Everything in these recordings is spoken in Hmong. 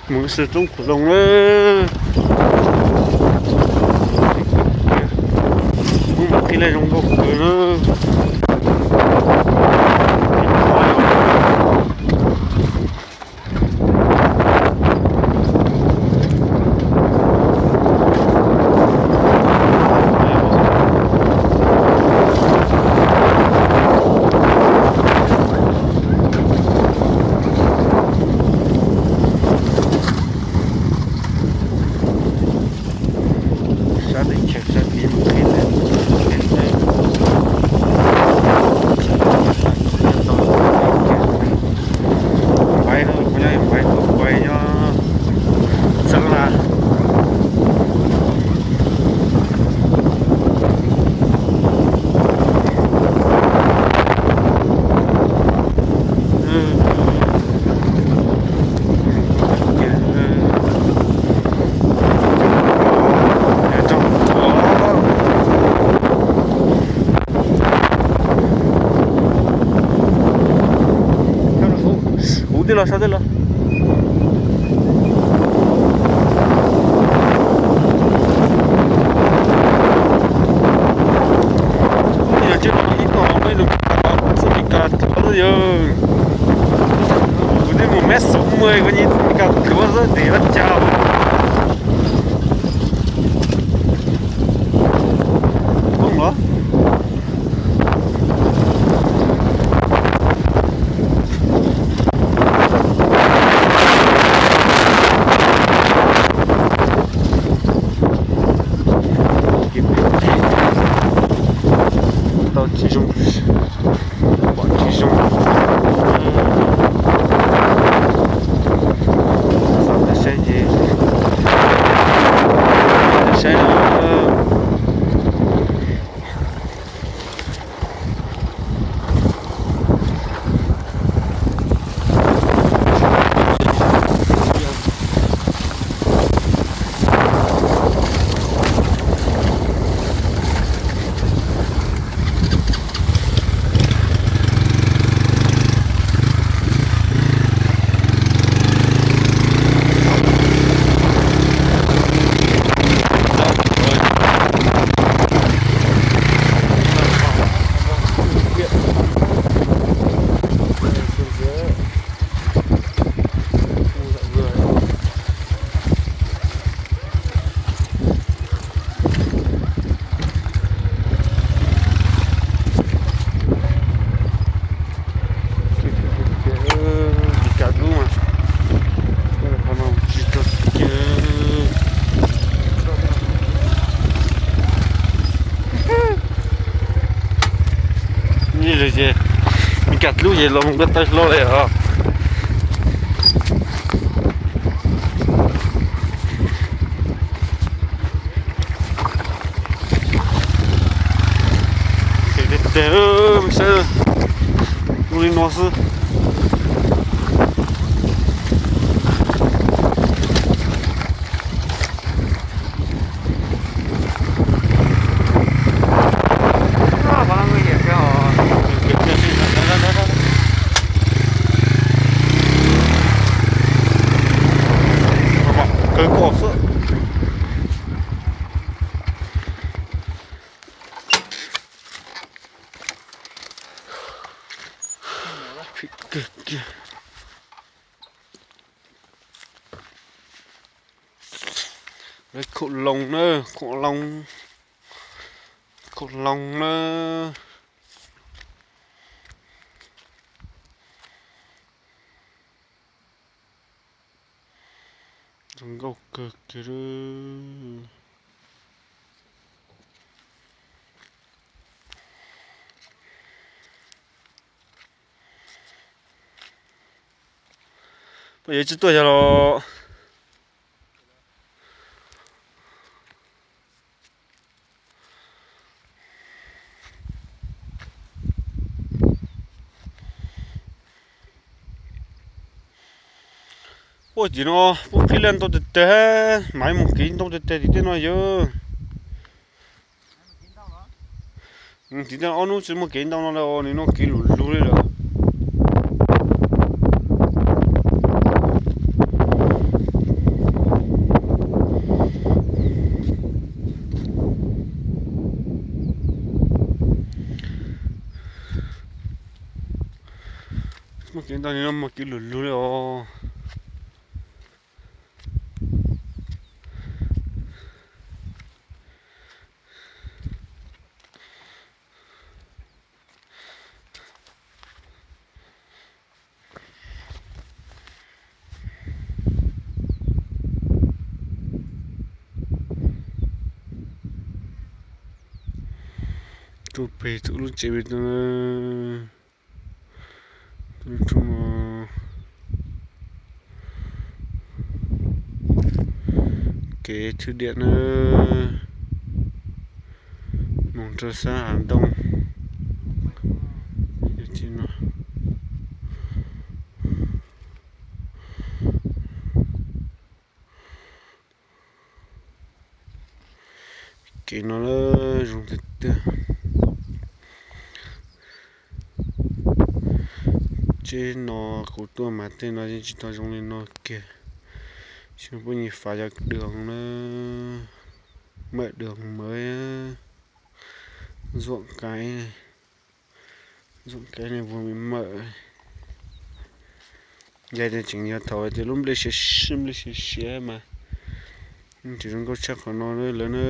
Mus xwb roob khum loos na. Ub, qhib laj zoo nkauj kawg na. Sab teb chaws sab tid mus qhib laj, qhib laj, npaiv no, qhov nyob npaiv, npaiv nyob txeeb na. Huv tij los, sab tij los. Ib tog peb lus txij Meskas dluav xwb yog. Kuv twb mus meb xov muag koj nyi txij Meskas dluav xwb ces yuav cas. Poob los. Tau tsis zoo, pom tsis zoo. Saib ces, saib. Tsis kav dub mas, qhov no tsis tau kiag. Ces Mes Kas dlub ces los mus npaj taw hlo li os. Ces teg teg, saib, ua li no xwb. Kawg koj xwb. Phim kawg kiag. Lawv khoom loo na, khoom loo, khoom loo na. Zoo nkauj kawg kiag. Poj yawg tsis tuaj yog los? Puag tim no puab qhib laj ntau tag tag, Maiv mus kev ntau tag tag tim tej no yog. Tim tej ob hnub tsis muaj kev ntau no lawm, nim no kev lug lug li lawm. Muaj kev ntog li no mas kev luag lug li os. Tuaj pem txhua lub tsev pem tau. Kev thwj diam na, moog rua sab Hav Ntoo. Kev no zoo tiag tiag. Teb no kuv tuaj mas tej no yeej tsis tau zoo li no kiag. Xyov puab nyim fav yog dwm na, mam dwm mawv, zuam kaiv, zuam kaiv ne vuag me mawm. Yog tias tseem yog thaum tias lub nplej siav siav, nplej siav siav mas tseem zoo nkauj tshaj qhov no lawm na.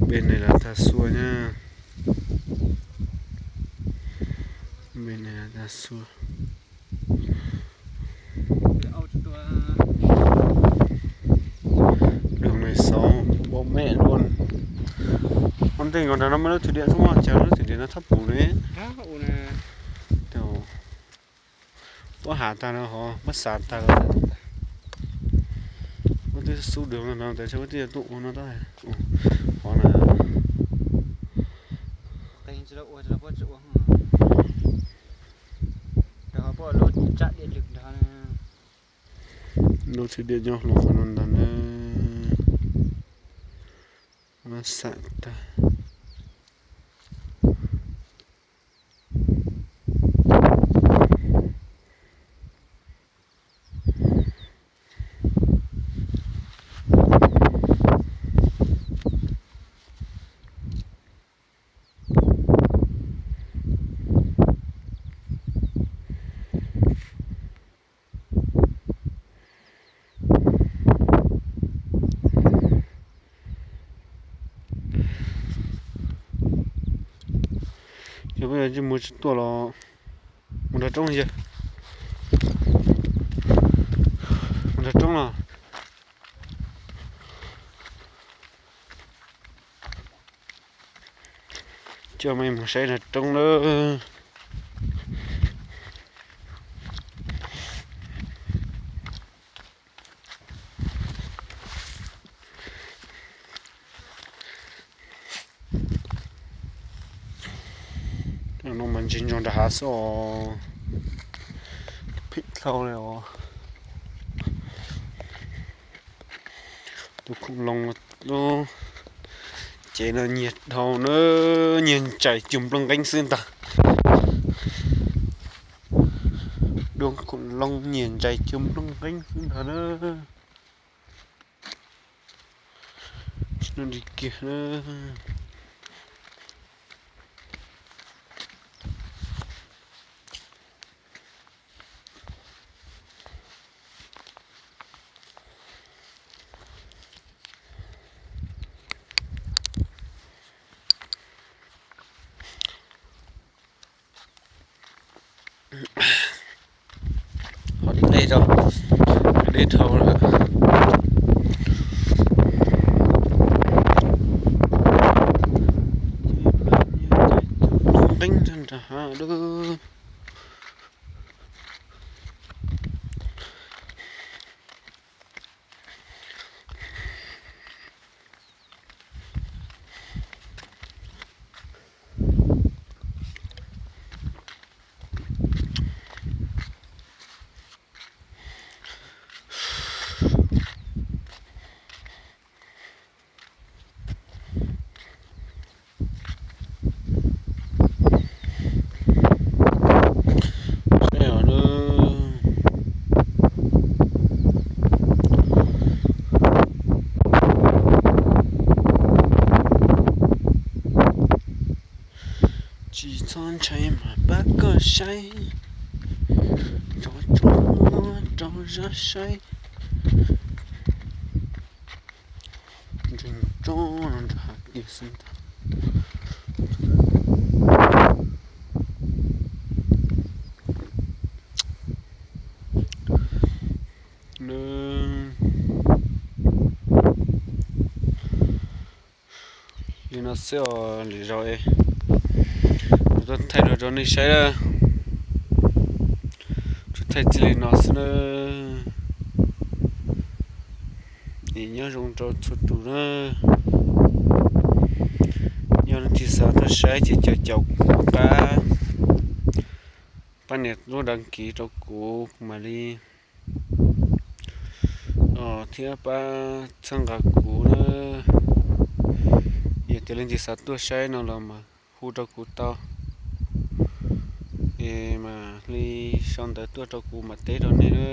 Npe neeg los tag xua nyab. Npe neeg los tag xua. Dua me xauv npaum me dua. Ua ntej nkaus nrag no muaj lub thwj diam xwb, muaj cas lub thwj diam no txhob pum ne. Puab has tag lawm hov, puab xav tag lawm. Puab twb xub dua no tes puab twb yog tuaj ua no tab, hov na. Lub thwj diam nyob hlo qhov no ntag na. Muab xam tag. Ces peb yog tsis mus tsis tuaj los mus nrog roob yawg, mus nrog roob los. Coj mej mus saib nrog roob lawm. No mas ntse ntsoog nram hav xwb os. Phim dlhau li os. Tus khoom loo lub cev no nyias dhau na, nyias ntsais cuag nplooj nqeeb xwb ntag. Dua khoom loo nyias ntsais cuag nplooj nqeeb xwb ntag na. Tsis noj dig kiag na. Ho dib dlej rau, dib dhau lawm. Nqeeb nrag nrag hav lawm. Txhob ntshai mas pab koj saib, rov tso rau zab saib. Ntseeg tso no nrog hais tias xwb ntag. Li no xwb os, lwm zaus es kuv tuaj thaij dua rau nej saib na. Tsuas thaij txij li no xwb na. Es nyob zoo rau txhua tus na. Yog leej twg xav tuaj saib ces caum caum kuv qab, pab nias lub đăng ký rau kuv, kuv mam li, thiab pab txhawb nqa kuv na. Yog tias leej twg xav tuaj saib no los mas hu rau kuv tau, es mam li sau ntawv tuaj rau kuv mam teb rau nej na.